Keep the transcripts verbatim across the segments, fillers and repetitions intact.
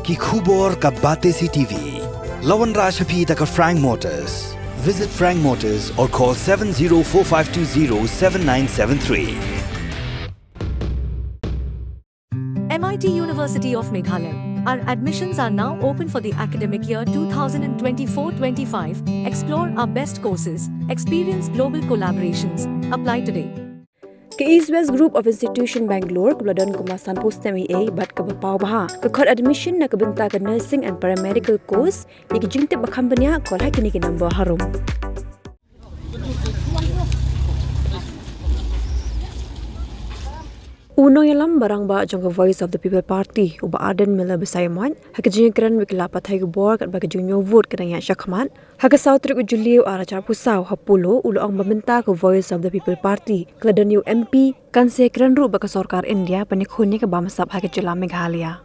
Ki khubor ka Batesi T V. La wanrah sha phi da ka Frank Motors. Visit Frank Motors or call seven zero four five two zero seven nine seven three. M I T University of Meghalaya. Our admissions are now open for the academic year two thousand twenty-four twenty-five. Explore our best courses, experience global collaborations. Apply today. Ka East West Group of Institution Bangalore kaba la don kumba sanphew snem eiei bad kaba paw bha ka khot admission na ka bynta ka nursing and paramedical course. Ïa ki jingtip ba kham bniah, call ha kine ki number harum. U nongïalam ba rangbah jong ka Voice of the People Party, u Bah Ardent Miller Basaiawmoit, ha ka jingïakren bad ki lad pathai khubor katba ka jingñiew vote ka dang ïaid shakhmat, ha ka saw tarik u Jylliew ar hajar arphew saw ha Polo, u la ong ba mynta ka Voice of the People Party ka la don ïa u M P, kan sa ïakren ruh bad ka sorkar India ban ïakhun ïa ka bamsap ha ka jylla Meghalaya.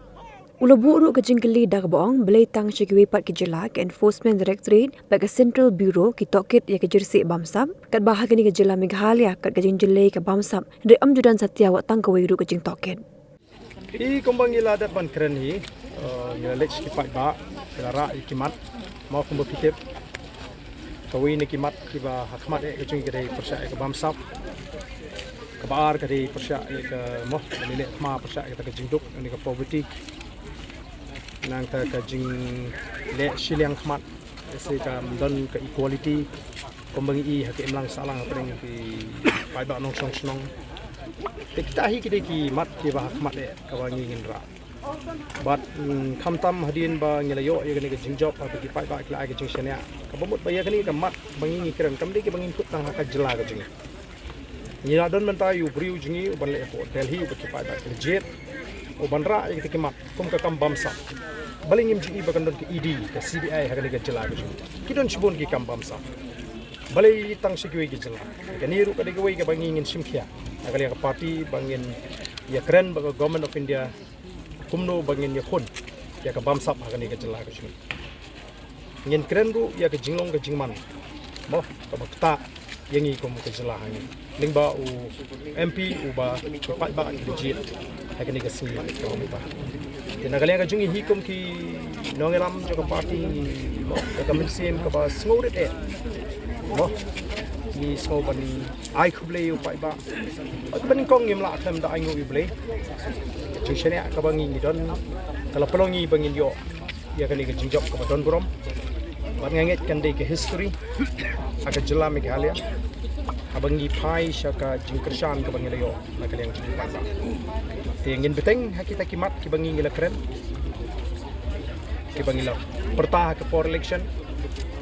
U la buh ruh ka jingkylli da kaba ong, balei tang sha kiwei pat ki jylla ka Enforcement Directorate bad ka Central Bureau ki tohkit ïa ka jyrsieh bamsap, katba ha kane ka jylla Meghalaya kat ka jingjyllei ka bamsap hynrei ym ju don satia wat tang kawei ruh ka jingtohkit. Hi kumba ngi la dep ban kren hi, eh, ngi la leit sha ki paidbah, ngi la rah ïa ki mat, mo kumba phi tip. Kawei na ki mat kiba ha khmat eh ka jong ngi ka dei pyrshah ïa ka bamsap. Kaba ar ka dei pyrshah ïa ka, mo, kane leh thma pyrshah ïa kata ka jingduk, kane ka poverty. Nangta ka jingleh shiliang khmat, ïa se kam don ka equality. Kumba ngi i ha ka imlang sahlang hapdeng ki paidbah nongshong shnong. Te kita hi ki dei ki mat kiba ha khmat eh kaba ngi ngin rah. Bad, mm, khamtam hadien ba ngi la ïoh ïa kane ka jingjop ha ki paidbah ki la ai ka jingshaniah. Kaba mut ba ïa kane ka mat ba ngi ngi kren kam dei kaba ngin kut tang ha ka jylla ka jong ngi. Ngi la don mynta ïa u briew jong ngi uban leh hapoh Delhi uba ki paidbah ki la jied. Uban rah ïa kita ki mat kum ka kam bamsap. Balei ngim ju i ba kan don ka E D, ka C B I ha kane ka jylla ka jong ngi. Ki don shibun ki kam bamsap. Balei tang sha kiwei ki jylla. Kane ruh ka dei kawei kaba ngi ngin shim khia. Ha ka liang ka party ba ngin ïakren bad ka Government of India. Kumno ba ngin ïakhun ïa ka bamsap ha kane ka jylla ka jong ngi. Ngin kren ruh ïa ka jinglong ka jingman, mo, kaba ktah ïa ngi kum ka jylla ha ngi. Lyngba u M P uba u paidbah ki jied ha kane ka sngi kaba mynta. Te na ka liang ka jong ngi hi kum ki nongïalam jong ka party, mo, ka mynsiem kaba sngewrit eh, mo, ngi sngew ban ai khublei ïa u paidbah. Bad kaba nyngkong ngim lah khlem da ainguh ïa U Blei. Jingshaniah kaba ngi ngi don ka la pynlong ngi ba ngin ïoh ïa kane ka jingjop kaba don burom. Bad nga ngeit kan dei ka history ha ka jylla Meghalaya haba ngi phai sha ka jingkyrshan kaba ngi la ïoh na ka liang jong u paidbah. Te ngin bteng ha kita ki mat kiba ngi ngi la kren, kiba ngi la pyrta ha ka por election.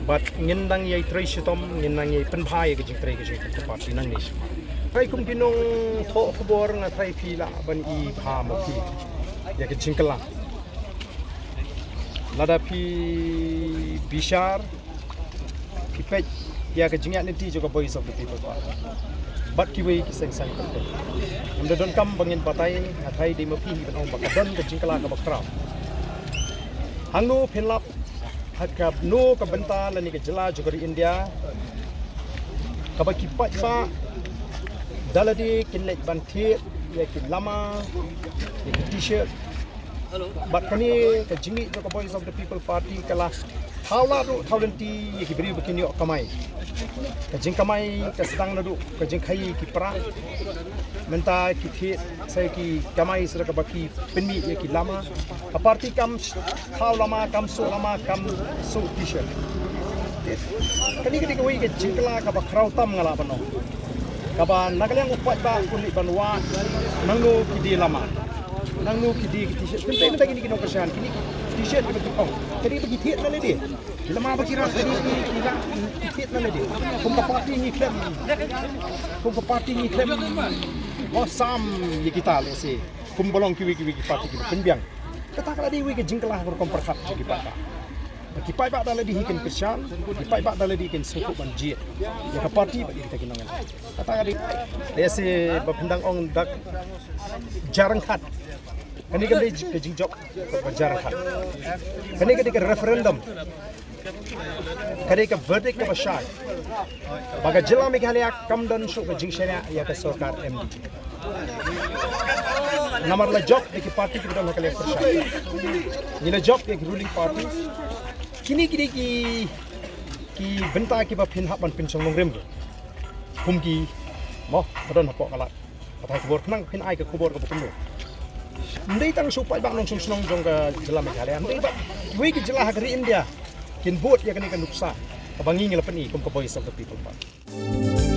Bad ngin nang ïai trei shitom, ngin nang ïai pynbha ïa ka jingtrei ka jong ka party nangne. Trai kum ki nongthoh khubor nga trai phi lah ban i bha ma phi ïa ka jingkylla. Lada phi bishar, phi peit ïa ka jingïaid lynti jong ka Voice of the People Party bad kiwei ki seng saiñ party, ngam da donkam ba ngin batai, nga trai dei ma phi hi ban ong ba ka don ka jingkylla kaba khraw. Hangno phin lap ha kano ka bynta lane ka jylla jong ka ri India kaba ki paidbah da lade kin leit ban thied ïa ki lama, ïa ki T-shirt. Bad kane ka jingmih jong ka Voice of the People Party ka la thaw lad ruh thaw lynti ïa ki briew ba kin ïoh kamai. Ka jingkamai ka sdang naduh ka jingkhaii ki para. Mynta ki thied sa ïa ki kamai sa da kaba ki pynmih ïa ki lama. Ka party kam thaw lama, kam suh lama, kam suh T-shirt. Kane ka dei kawei ka jingkylla kaba khraw tam nga lah ban ong. Kaba na ka liang u paidbah un leit ban wad nangno ki die lama, nangno ki die ki T-shirt. Pynthei mynta kine ki nongkyrshan, kine ki T-shirt kiba ki phong, ka dei ba ki thied na lade. Ki lama ba ki rah, ka dei ba ki rah, ki thied na lade. Kum ka party ngi khlem, kum ka party ngi khlem, oh, sam ïa kita lehse. Kumba long kiwei kiwei ki party kiba pynbiang. Kata ka la dei wei ka jingkylla ha ka rukom pyrkhat jong ki paidbah. Ba ki paidbah da lade hi kin kyrshan, ki paidbah da lade kin sngewthuh ban jied ïa ka party bad ïa kita ki nongïalam. Kata ka dei. Lehse ba phin dang ong da ka jingryngkat. Kane ka dei ka jingjop kaba jingryngkat. Kane ka dei ka referendum. Ka dei ka verdict kaba shai ba ka jylla Meghalaya kam don shuh ka jingshaniah ïa ka sorkar M D A. Namar la jop da ki party kiba don ha ka liang pyrshah. Ngi la jop ïa ki ruling party. Kine ki dei ki, ki bynta kiba phin hap ban pynshong nongrim ki. Kum ki, mo, ba don hapoh ka lad pathai khubor, khnang phin ai ka khubor kaba kumno. Ym dei tang shu paidbah nongshong shnong jong ka jylla Meghalaya, ym dei ba kiwei ki jylla ha ka ri India kin bud ïa kane ka nuksa kaba ngi ngi la pyni kum ka Voice of the People Party.